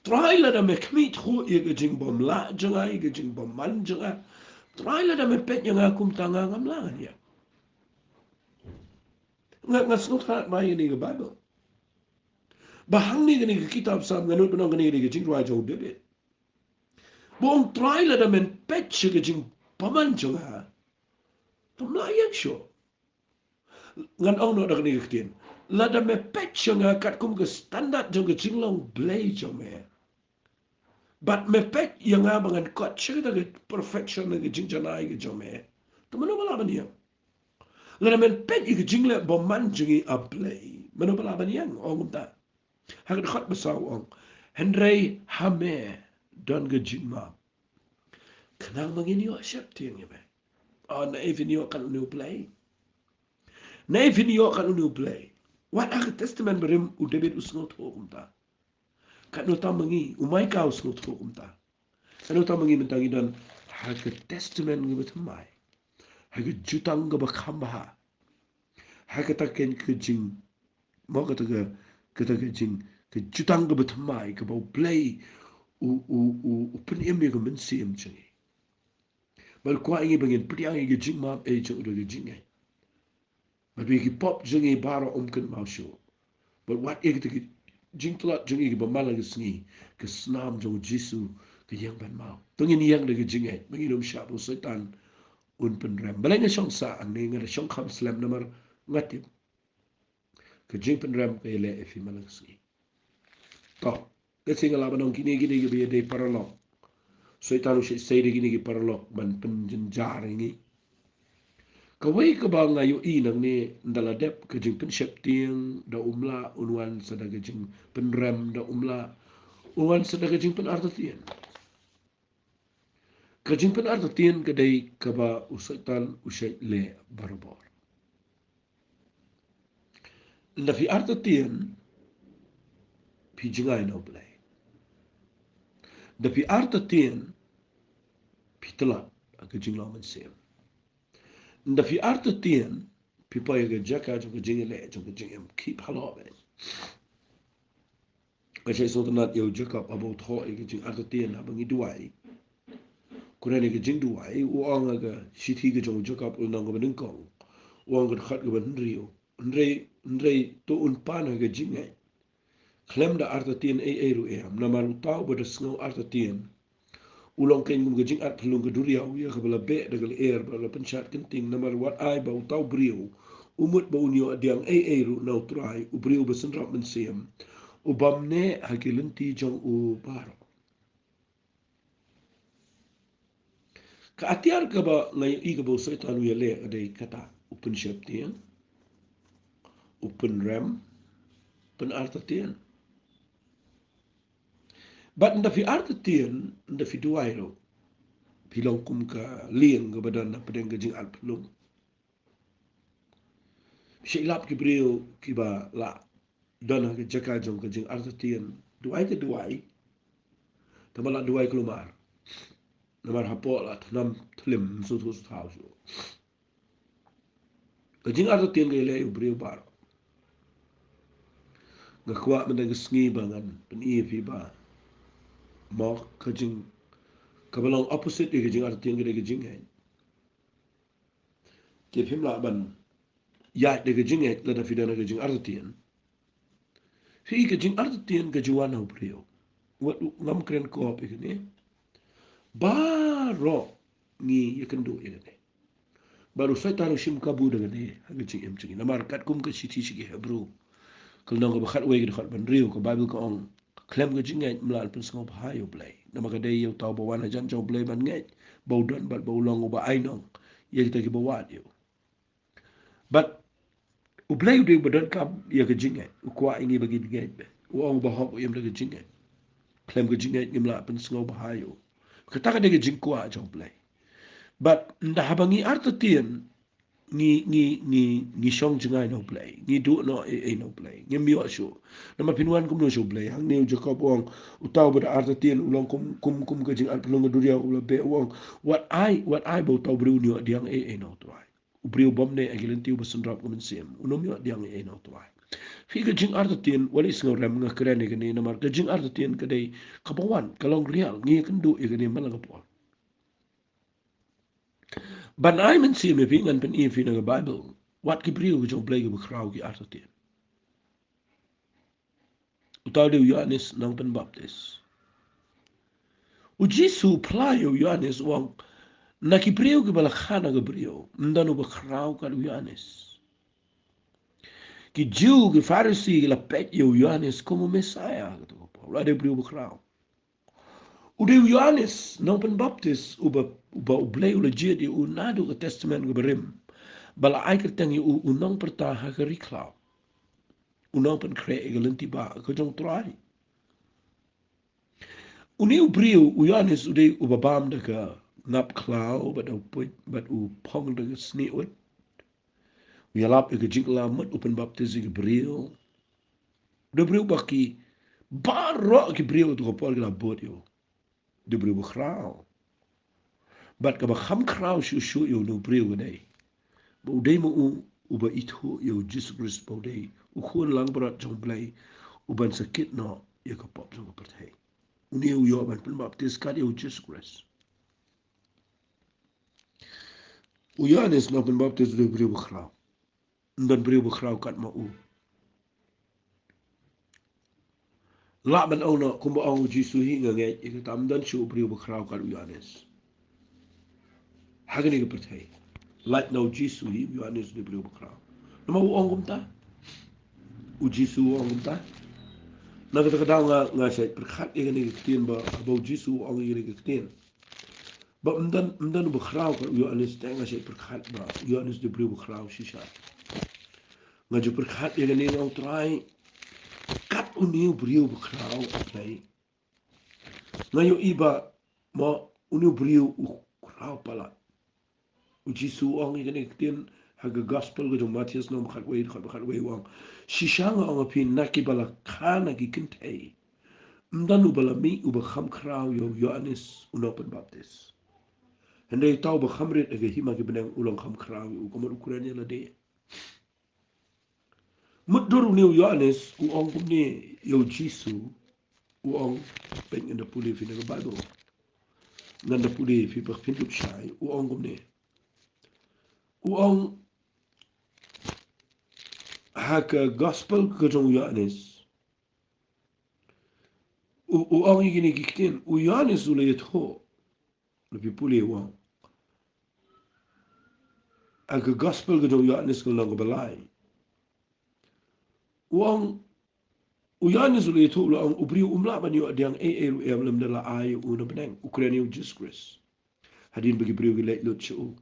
Trai, lada me khmih thuh ïa ka jingbymlah jong nga, ïa ka jingbymman jong nga, Trai, lada me peit ïa nga kumta, nga ngam lah ngan ïeng. Nga, nga sngewthuh ba ïa kane ka Baibl, ba hangne kane ka kitab Salm, nga nud ban ong kane ka jingrwai jong u David. Ba ong, Trai, lada men peit sha ka jingbymman jong nga, ngam lah ïeng shuh. Ngan ong noh da kane ka ktien: Lada me peit sha nga katkum ka standard jong ka jinglong Blei jong me, bad me peit ïa nga ba ngan kot sha kata ka perfection ne ka jingjanai ka jong me, te mano ba lah ban ïeng? Lada men peit ïa ka jingleh bymman jong ngi, a Blei, mano ba lah ban ïeng? Ong kumta. Ha ka dkhot ba saw u ong: Hynrei ha me don ka jingmap. Khnang ba ngin ïoh sheptieng ïa me. O, naei phin ïoh katno une u Blei? Naei phin ïoh katno une u Blei? Wat ha ka Testament Barim u David u sngewthuh kumta. Katno tam ma ngi, u Maikah u sngewthuh kumta. Katno tam ma ngi mynta ngi don ha ka Testament kaba thymmai, ha ka Jutang kaba kham bha, ha kata ka jing, mo, kata ka, kata ka jing, ka Jutang kaba thymmai kaba u Blei u, u, u, u pynim ïa ka mynsiem jong ngi. Bad u kwah ïa ngi ba ngin pdiang ïa ka jingmap, eh, jong u da ka jingngeit. Bad ba ïa ki pop jong ngi baroh ym kynmaw shuh. Bad wat ïa kata ka jingtlot jong ngi kaba man la ka sngi, ka snam jong u Jisu ka ïeng ban maw. To ngin ïeng da ka jingngeit ba ngin ym shah ba u Soitan un pynrem. Balei nga shong sah hangne, nga da shong kham slem namar nga tip ka jingpynrem ka ïaleh ïa phi man la ka sngi. To, lehse nga lah ban ong kine ki dei kiba ïadei paralok. Soitan u shait sei da kine ki paralok ban pynjynjar ïa ngi. Kawei kaba nga ïohi nangne, ynda la dep ka jingpynsheptieng, da um lah un wan sa da ka jingpynrem, da um lah un wan sa da ka jingpynartatien. Ka jingpynartatien ka dei kaba u Soitan u shait leh barabor. Ynda phi artatien, phi jngai na u Blei. Ynda phi artatien, phi tlot ha ka jinglong mynsiem. Ynda phi artatien, phi poi ha ka jaka jong ka jingïaleh jong ka jingim, keep halor beit. Nga shait sngewtynnat ïa u Jakob haba u thoh ïa ka jingartatien haba ngi duwai. Kren ïa ka jingduwai, u ong ha ka shithi ka jong u Jakob, u lynnong kaba nyngkong, u ong ka dkhot kaba hynriew. Hynrei, hynrei to un pan ha ka jingngeit khlem da artatien ei ei ruh em. Namar uta uba da sngew artatien u long kein kum ka jingarphyllung ka duriaw ïa kaba la beh da ka lyer bad la pynshad kynting. Namar wat ai ba uta u briew u mut ba un ïoh diang ei ei ruh na U Trai, u briew ba synrap mynsiem, u bym neh ha ki lynti jong u baroh. Ka atiar kaba nga ïohi kaba u Soitan u ïaleh ka dei kata, u pynsheptieng, u pynrem, pynartatien. Bad ynda phi artatien, ynda phi duwai ruh, phi long kum ka lieng kaba don hapdeng ka jingarphyllung. Phi shait lap ki briew kiba la don ha ka jaka jong ka jingartatien. Duwai te duwai, tangba la duwai kulmar. Namar hapoh la thnam thlim, sngewthuh sngewthaw shuh. Ka jingartatien ka ïaleh ïa u briew baroh. Nga kwah mynta ka sngi ba ngan pyni ïa phi ba mo ka jing, kaba long opposite ïa ka jingartatien ka dei ka jingngeit. Te phim lah ban ïaid da ka jingngeit lada phi don ha ka jingartatien. Phi, ka jingartatien ka ju wan na u briew. Wat u, ngam kren kop ïa kane. Baroh ngi ïakynduh ïa kane. Bad u Soitan u shim kabu da kane ha ka jingim jong ngi. Namar katkum ka shithi sha ki Hebru, ka lynnong kaba khatwei, ka dkhot ba hynriew, ka Baibl ka ong, khlem ka jingngeit ym lah ban pynsngewbha ïa U Blei. Namar ka dei ïa uta uba wan hajan jong U Blei ban ngeit ba u don bad ba u long uba ainong ïa kita kiba wad ïa u. Bad U Blei u dei uba donkam ïa ka jingngeit, u kwah ïa ngi ba ngin ngeit beit. U ong uba hok u im da ka jingngeit. Khlem ka jingngeit ngim lah pynsngewbha ïa u. Kata ka dei ka jingkwah jong U Blei. Bad ynda haba ngi artatien, ngi, ngi, ngi, ngi shong jngai na U Blei, ngi duh noh ei ei na U Blei, ngim ïoh shuh. Namar phin wan kumno sha U Blei? Hangne u Jakob u ong, uta uba da artatien u long kum, kum, kum ka jingarphyllung ka duriaw kaba la beh, u ong, wat ai, wat ai ba uta u briew un ïoh diang ei ei na U Trai. U briew bym neh ha ki lynti, uba synrap ka mynsiem, un ym ïoh diang ei ei na U Trai. Phi, ka jingartatien, wat leit sngewrem, nga kren ïa kane namar ka jingartatien ka dei kaba wan, ka long real, ngi ïakynduh ïa kane man la ka por. Ban ai mynsiem ïa phi, ngan pyni ïa phi na ka Baibl wat ki briew ki jong U Blei kiba khraw ki artatien. Uta u dei u Ïoannis Nongpynbaptis. U Jisu u phla ïa u Ïoannis, u ong, na ki briew kiba la kha na ka briew, ym don uba khraw kat u Ïoannis. Ki Jiw, ki Pharisi ki la peit ïa u Ïoannis kum u Messaïah, kata ka por, u la dei u briew ba khraw. U dei u Ïoannis Nongpynbaptis uba, uba U Blei u la jied ïa u naduh ka Testament kaba Rim, ba la ai kyrteng ïa u u nongpyrta ha ka ri khlaw, u nongpynkhreh ïa ka lynti ba ka jong U Trai. Une u briew u Ïoannis u dei uba bam da ka ngap khlaw bad da u puit bad u phong da ka snieh ut. U ïalap ïa ka jingkylla mut, u pynbaptis ïa ki briew. U dei u briew ba ki, baroh ki briew ha kata ka por ki la bud ïa u. U dei u briew ba khraw. Bad kaba kham khraw shuh shuh ïa une u briew ka dei ba u dei ma u uba ithuh ïa u Jisu Khrist ba u dei u Khun langbrot jong U Blei uban sa kit noh ïa ka pop jong ka pyrthei. Une u ïoh ban pynbaptis kat ïa u Jisu Khrist. U Ïoannis Nongpynbaptis u dei u briew ba khraw. Ym don briew ba khraw kat ma u. Lah ban ong noh kumba ong u Jisu hi, nga ngeit ïa kata, ym don shuh u briew ba khraw kat u Ïoannis ha kane ka pyrthei. Lait na u Jisu hi, u Ïoannis u dei u briew ba khraw. Namar u ong kumta. U Jisu u ong kumta. Na kata ka daw nga, nga shait pyrkhat ïa kane ka ktien ba, ba u Jisu u ong ïa kane ka ktien. Ba ym don, ym don uba khraw kat u Ïoannis, te nga shait pyrkhat ba u Ïoannis u dei u briew ba khraw shisha. Nga ju pyrkhat ïa kane, nga ong, Trai, kat une u briew ba khraw, okay. Nga ïohi ba, mo, une u briew u khraw palat. U Jisu u ong ïa kane ka ktien ha ka Gospel ka jong u Mathaios lynnong ba khatwei, dkhot ba khatwei, u ong, shisha nga ong ha phi, na kiba la kha na ki kynthei, ym don uba la mih uba kham khraw ïa u Ïoannis u Nongpynbaptis. Hynrei uta uba kham rit ha ka hima ki bneng u long kham khraw ïa u, ka mut u kren ïa lade. Mutdur une u Ïoannis u ong kumne ïa u Jisu, u ong, peit, ngan da pule ïa phi na ka Baibl. Ngan da pule ïa phi ba phin ïoh shai, u ong kumne. U ong, ha ka gospel ka jong u Ïoannis, u, u ong ïa kine ki ktien, u Ïoannis u la ïathuh, la phi pule u ong. Ha ka gospel ka jong u Ïoannis ka lynnong kaba lai. U ong, u Ïoannis u la ïathuh u la ong, u briew um lah ban ïoh pdiang ei ei ruh em lymda la ai ïa u na bneng, u kren ïa u Jisu Khrist. Hadien ba ki briew ki leit lut sha u.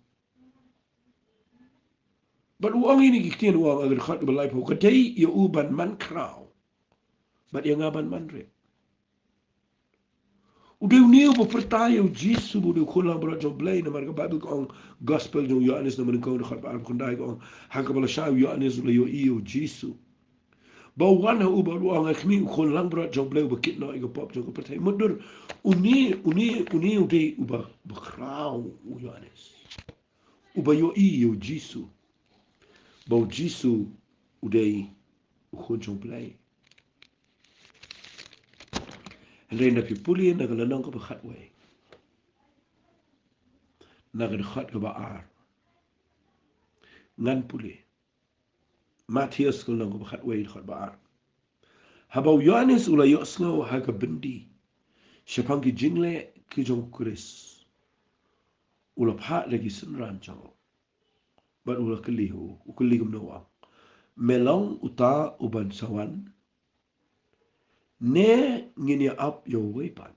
Bad u ong ïa kine ki ktien u ong ha ka dkhot kaba laiphew, ka dei ïa u ban man khraw. Bad ïa nga ban man rit. U dei une uba pyrta ïa u Jisu ba u dei u khun langbrot jong u Blei, namar ka Baibl ka ong, gospel jong u Ïoannis na banyngkong dkhot ba arphew khyndai ka ong, ha kaba lashai u Ïoannis u la ïohi ïa u Jisu. Ba u wan ha u bad u ong, a khmih, u khun langbrot jong u Blei uba kit noh ïa ka pop jong ka pyrthei. Mutdur, une, une, une u dei uba, uba khraw u Ïoannis. Uba ïohi ïa u Jisu. Ba u Jisu u dei u khun jong u Blei. Hynrei lada phi pule na ka lynnong kaba khatwei, na ka dkhot kaba ar. Ngan pule. Mathaios ka lynnong kaba khatwei, dkhot ba ar. Haba u Ïoannis u la ïohsngew ha ka byndi shaphang ki jingleh ki jong u Khrist, u la phah da ki synran jong u. Bad u la kylli ha u, u kylli kumno, u ong, me long uta uban sa wan, ne ngin ïa ap ïa uwei pat?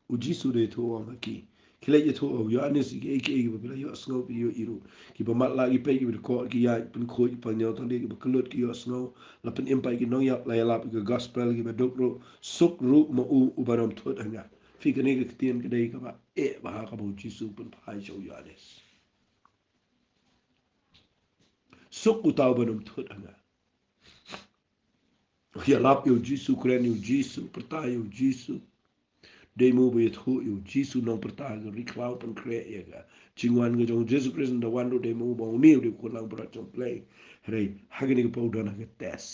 U Jisu u da ïathuh u ong ha ki, ki leit ïathuh ha u Ïoannis ïa kiei kiei kiba phi la ïohsngew, phi ïohi ruh. Kiba matlah ki peit, kiba dkoh ki ïaid, pynkhuid ki pangñiaw tangdie, kiba kyllut ki ïohsngew, la pynim pat ïa ki nongïap, la ïalap ïa ka gospel, kiba duk ruh, suk ruh ma u uban ym thut ha nga. Phi, kane ka ktien ka dei kaba eh bha kaba u Jisu u pynphai sha u Ïoannis. Suk uta uban ym thut ha nga. Ïalap ïa u Jisu, kren ïa u Jisu, pyrta ïa u Jisu. Dei ma u ba ïathuh ïa u Jisu, nongpyrta ka ri khlaw, pynkhreh ïa ka jingwan ka jong u Jisu Khrist, ynda wan ruh dei ma u ba ong une u dei u khun langbrot jong u Blei. Hynrei ha kane ka por u don ha ka test.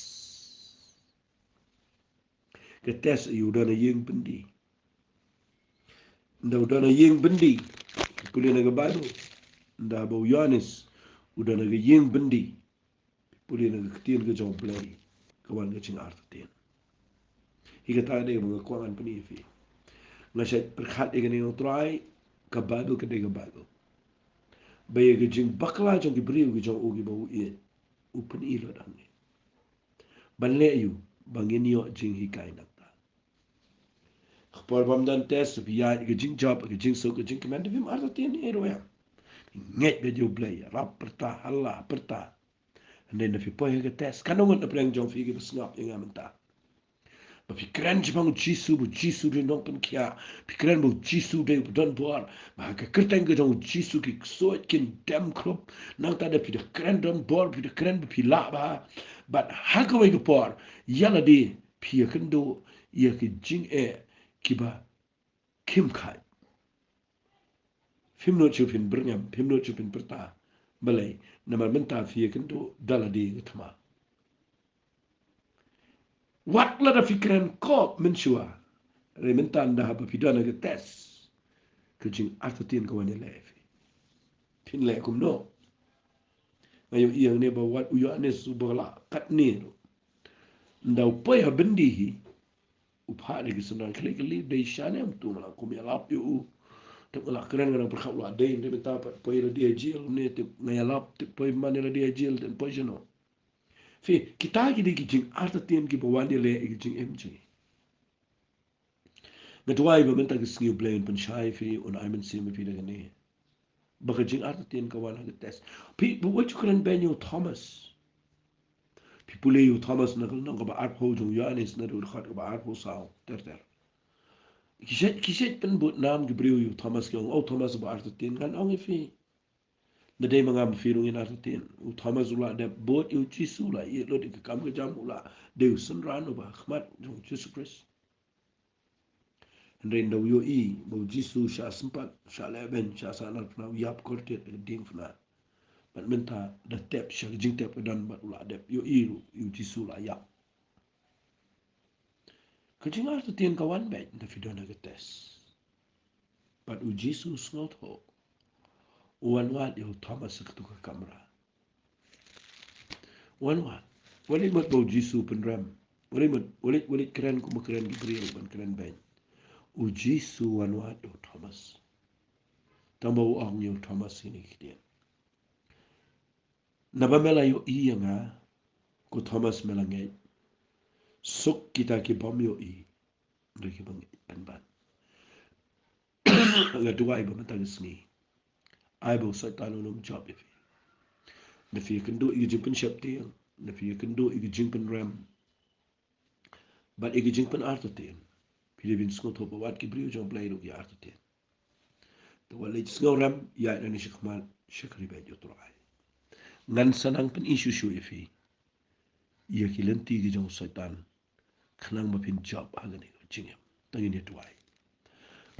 Ka test ïa u, u don ha ïing byndi. Ynda u don ha ïing byndi, pule na ka Baibl. Ynda haba u Ïoannis u don ha ka ïing byndi, pule na ka ktien ka jong u Blei, ka wan ka jingartatien. Hi kata ka dei kaba nga kwah ngan pyni ïa phi. Nga shait pyrkhat ïa kane, nga ong Trai, ka Baibl ka dei ka Baibl. Ba ïa ka jingbakla jong ki briew ki jong u kiba u ïeit, u pyni lut hangne. Ban leh ïa u ba ngin ïoh jinghikai nangta. Ka por bym don test, phi ïaid ka jingjop, ka jingsuk, ka jingkmen, te phim artatien ei ruh em. Ngeit beit ïa u Blei, ïarap, pyrta, hala pyrta. Hynrei ynda phi poi ha ka test, katno ngut na pdeng jong phi kiba sngap ïa nga mynta, ba phi kren shaphang u Jisu, ba u Jisu u dei u nongpynkhiah, phi kren ba u Jisu u dei uba don bor, ba ha ka kyrteng ka jong u Jisu ki ksuid kin dem khrup. Nangta da phi da kren don bor, phi da kren ba phi lah bha, bad ha kawei ka por ïa lade phi ïakynduh ïa ki jingeh kiba khim khait. Phim nud shuh phin byrngem, phim nud shuh phin pyrta. Balei? Namar mynta phi ïakynduh da lade ka thma. Wat lada phi kren kop mynshuwa, hynrei mynta ynda haba phi don ha ka test, ka jingartatien ka wan ïaleh ïa phi. Phin leh kumno? Nga ïohi hangne ba wat u Ïoannis uba la katne ruh, ynda u poi ha byndi hi, u phah da ki synran. Khlei kylli, dei shane em? To nga la kum ïalap ïa u. Te nga la kren, nga la pyrkhat u la dei, te mynta pat poi lade ha jel, ne te nga ïalap, te poi man lade ha jel, te poi shano? Phi, kita ki dei ki jingartatien kiba wan ïaleh ïa ki jingim jong ngi. Nga duwai ba mynta ka sngi u Blei un pynshai ïa phi, un ai mynsiem ïa phi da kane. Ba ka jingartatien ka wan ha ka test. Phi, ba wat ju kren beiñ ïa u Thomas. Phi pule ïa u Thomas na ka lynnong kaba arphew jong u Ïoannis, na ka dkhot kaba arphew saw ter ter. Ki shait, ki shait pynbud nam ki briew ïa u Thomas, ki ong, o Thomas uba artatien, ngan ong ïa phi, lada dei ma nga ma phi ruh ngin artatien. U Thomas u la dep bud ïa u Jisu, u la ïeit lut ïa ka kam ka jam, u la dei u synran uba ha khmat jong u Jisu Khrist. Hynrei ynda u ïohi ba u Jisu shah sympat, shah lehbeiñ, shah sahnarphna, u ïap kordit ha ka diengphna. Bad mynta da tep sha ka jingtep ka don, bad u la dep ïohi ruh ïa u Jisu la ïap. Ka jingartatien ka wan beit ynda phi don ha ka test. Bad u Jisu u sngewthuh, u wan wad ïa u Thomas ha kato ka kamra. Wan wad. Wat leit mut ba u Jisu u pynrem. Wat leit mut, wat leit, wat leit kren kum u kren ki briew ban kren beiñ. U Jisu u wan wad ïa u Thomas. Tang ba u ong ïa u Thomas kine ki ktien. Naba me la ïohi ïa nga, ko Thomas, me la ngeit. Suk kita ki bym ïohi, hynrei kiba ngeit pynban. Nga duwai ba mynta ka sngi, ai ba u Soitan un ym jop ïa phi. Na phi ïakynduh ïa ka jingpynsheptieng, na phi ïakynduh ïa ka jingpynrem, bad ïa ka jingpynartatien. Phi dei ban sngewthuh ba wat ki briew jong U Blei ruh ki artatien. Te wat leit sngewrem, ïaid nangne shakhmat, shakri beit ïa U Trai. Ngan sa nang pyni shuh shuh ïa phi ïa ki lynti ki jong u Soitan, khnang ba phin jop ha kane ka jingim. To ngin ïa duwai.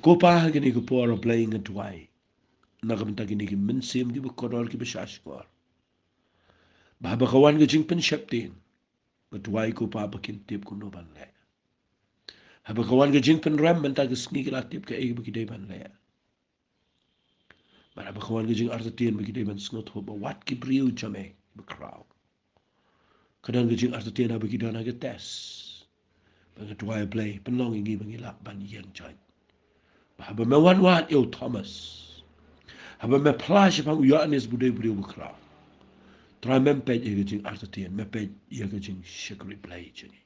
Ko Pa, ha kane ka por, A Blei, nga duwai na ka bynta kine ki mynsiem kiba kordor, kiba shahshkor, ba haba ka wan ka jingpynsheptieng, nga duwai, ko Pa, ba kin tip kumno ban leh. Haba ka wan ka jingpynrem, mynta ka sngi ki la tip kaei ba ki dei ban leh. Bad haba ka wan ka jingartatien, ba ki dei ban sngewthuh ba wat ki briew jong me ba khraw. Ka don ka jingartatien haba ki don ha ka test. Bad nga duwai, A Blei, pynlong ïa ngi ba ngin lah ban ïeng jait. Ba haba me wan wad ïa u Thomas, haba me phla shaphang u Ïoannis ba u dei u briew ba khraw, Trai, mem peit ïa ka jingartatien, me peit ïa ka jingshakri Blei jong ngi.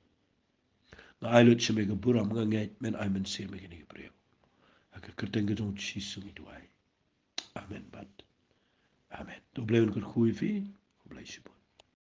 Nga ai lut sha me ka burom, nga ngeit men ai mynsiem ïa kine ki briew. Ha ka kyrteng ka jong U Jisu ngi duwai. Amen bad amen. To U Blei un kyrkhu ïa phi. Khublei shibun.